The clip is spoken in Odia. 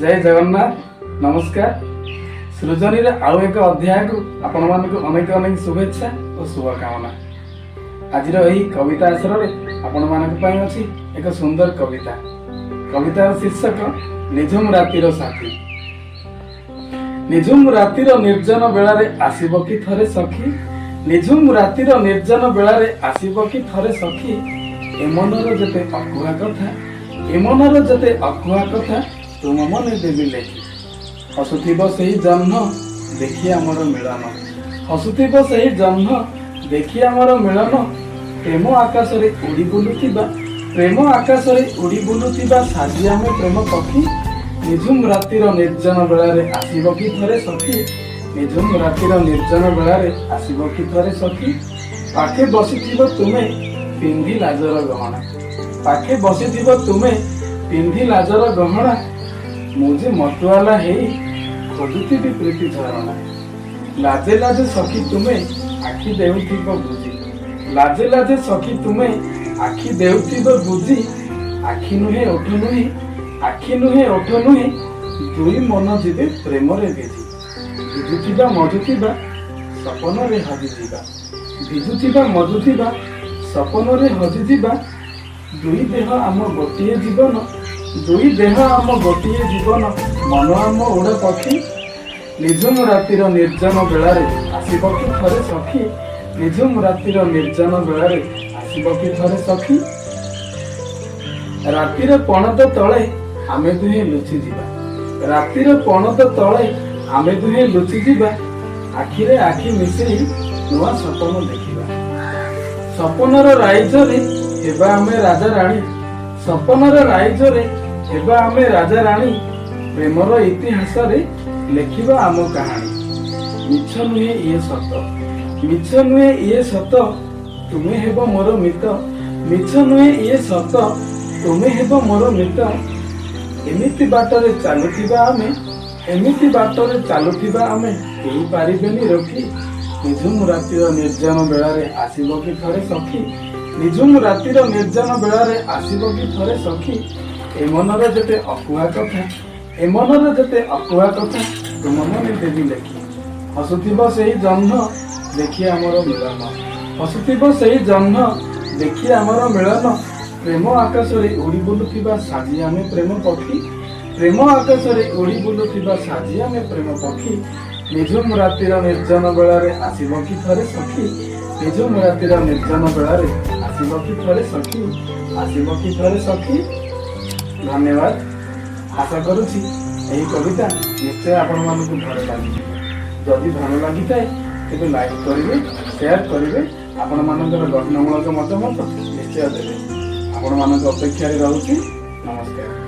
ଜୟ ଜଗନ୍ନାଥ। ନମସ୍କାର। ସୃଜନୀର ଆଉ ଏକ ଅଧ୍ୟାୟକୁ ଆପଣମାନଙ୍କୁ ଅନେକ ଅନେକ ଶୁଭେଚ୍ଛା ଓ ଶୁଭକାମନା। ଆଜିର ଏହି କବିତା ଆସରରେ ଆପଣମାନଙ୍କ ପାଇଁ ଅଛି ଏକ ସୁନ୍ଦର କବିତା। କବିତାର ଶୀର୍ଷକ ନିଝୁମ ରାତିର ସାଥୀ। ନିଝୁମ ରାତିର ନିର୍ଜନ ବେଳାରେ ଆସିବ କି ଥରେ ସଖୀ? ନିଝୁମ ରାତିର ନିର୍ଜନ ବେଳାରେ ଆସିବ କି ଥରେ ସଖୀ? ଏ ମନର ଯେତେ ଅକୁହା କଥା, ଏ ମନର ଯେତେ ଅକୁହା କଥା, ତୁମ ମନେ ଦେବି ଲେଖି। ହସୁଥିବ ସେଇ ଜହ୍ନ ଦେଖି ଆମର ମିଳନ, ହସୁଥିବ ସେଇ ଜହ୍ନ ଦେଖି ଆମର ମିଳନ। ପ୍ରେମ ଆକାଶରେ ଉଡ଼ି ବୁଲୁଥିବା, ପ୍ରେମ ଆକାଶରେ ଉଡ଼ି ବୁଲୁଥିବା, ସାଜି ଆମେ ପ୍ରେମ ପକ୍ଷୀ। ନିଝୁମ ରାତିର ନିର୍ଜନ ବେଳାରେ ଆସିବ କି ଥରେ ସଖୀ? ନିଝୁମ ରାତିର ନିର୍ଜନ ବେଳାରେ ଆସିବ କି ଥରେ ସଖୀ? ପାଖେ ବସିଥିବ ତୁମେ ପିନ୍ଧି ଲାଜର ଗହଣା, ପାଖେ ବସିଥିବ ତୁମେ ପିନ୍ଧି ଲାଜର ଗହଣା, ମୁଁ ଯେ ମତୁଆଲା ହେଇ ଖୋଜୁଥିବି ପ୍ରୀତି ଝରଣା। ଲାଜେ ଲାଜେ ସଖୀ ତୁମେ ଆଖି ଦେଉଥିବ ବୁଜି, ଲାଜେ ଲାଜେ ସଖୀ ତୁମେ ଆଖି ଦେଉଥିବ ବୁଜି, ଆଖି ନୁହେଁ ଓଠ ନୁହେଁ, ଆଖି ନୁହେଁ ଓଠ ନୁହେଁ, ଦୁଇ ମନ ଯିବେ ପ୍ରେମରେ ଭିଜି। ଭିଜୁଥିବା ମଜୁଥିବା ସପନରେ ହଜିଯିବା, ଭିଜୁଥିବା ମଜୁଥିବା ସପନରେ ହଜିଯିବା। ଦୁଇ ଦେହ ଆମ ଗୋଟିଏ ଜୀବନ, ଦୁଇ ଦେହ ଆମ ଗୋଟିଏ ଜୀବନ, ମନ ଆମ ଉଡ଼ା ପକ୍ଷୀ। ନିଝୁମ ରାତିର ନିର୍ଜନ ବେଳାରେ ଆସିବ କି ଥରେ ସଖୀ? ନିଝୁମ ରାତିର ନିର୍ଜନ ବେଳାରେ ଆସିବ କି ଥରେ ସଖୀ? ରାତିର ପଣତ ତଳେ ଆମେ ଦୁହେଁ ଲୁଚିଯିବା, ରାତିର ପଣତ ତଳେ ଆମେ ଦୁହେଁ ଲୁଚିଯିବା, ଆଖିରେ ଆଖି ମିଶେଇ ନୂଆ ସପନ ଦେଖିବା। ସପନର ରାଇଜରେ ହେବା ଆମେ ରାଜା ରାଣୀ, ସପନର ରାଇଜରେ ହେବା ଆମେ ରାଜା ରାଣୀ, ପ୍ରେମର ଇତିହାସରେ ଲେଖିବା ଆମ କାହାଣୀ। ମିଛ ନୁହେଁ ଇଏ ସତ, ମିଛ ନୁହେଁ ଇଏ ସତ, ତୁମେ ହେବ ମୋର ମିତ। ମିଛ ନୁହେଁ ଇଏ ସତ, ତୁମେ ହେବ ମୋର ମିତ। ଏମିତି ବାଟରେ ଚାଲୁଥିବା ଆମେ, ଏମିତି ବାଟରେ ଚାଲୁଥିବା ଆମେ, କେହି ପାରିବେନି ରୋକି। ନିଝୁମ ରାତିର ନିର୍ଜନ ବେଳାରେ ଆସିବ କି ଥରେ ସଖୀ? ନିଝୁମ ରାତିର ନିର୍ଜନ ବେଳାରେ ଆସିବ କି ଥରେ ସଖୀ? ଏ ମନର ଯେତେ ଅକୁହା କଥା, ଏ ମନର ଯେତେ ଅକୁହା କଥା, ତୁମ ମନେ ଦେବି ଲେଖି। ହସୁଥିବ ସେଇ ଜହ୍ନ ଦେଖି ଆମର ମିଳନ, ହସୁଥିବ ସେଇ ଜହ୍ନ ଦେଖି ଆମର ମିଳନ, ପ୍ରେମ ଆକାଶରେ ଉଡ଼ି ବୁଲୁଥିବା ସାଜି ଆମେ ପ୍ରେମ ପକ୍ଷୀ। ପ୍ରେମ ଆକାଶରେ ଉଡ଼ି ବୁଲୁଥିବା ସାଜି ଆମେ ପ୍ରେମ ପକ୍ଷୀ। ନିଝୁମ ରାତିର ନିର୍ଜନ ବେଳାରେ ଆସିବ କି ଥରେ ସଖୀ? ନିଝୁମ ରାତିର ନିର୍ଜନ ବେଳାରେ ଆସିବ କି ଥରେ ସଖୀ? ଆସିବ କି ଥରେ ସଖୀ? ଧନ୍ୟବାଦ। ଆଶା କରୁଛି ଏହି କବିତା ନିଶ୍ଚୟ ଆପଣମାନଙ୍କୁ ଭଲ ଲାଗିଥିବ। ଯଦି ଭଲ ଲାଗିଥାଏ, ତେବେ ଲାଇକ୍ କରିବେ, ସେୟାର କରିବେ, ଆପଣମାନଙ୍କର ଗଠନମୂଳକ ମତାମତ ନିଶ୍ଚୟ ଦେବେ। ଆପଣମାନଙ୍କ ଅପେକ୍ଷାରେ ରହୁଛି। ନମସ୍କାର।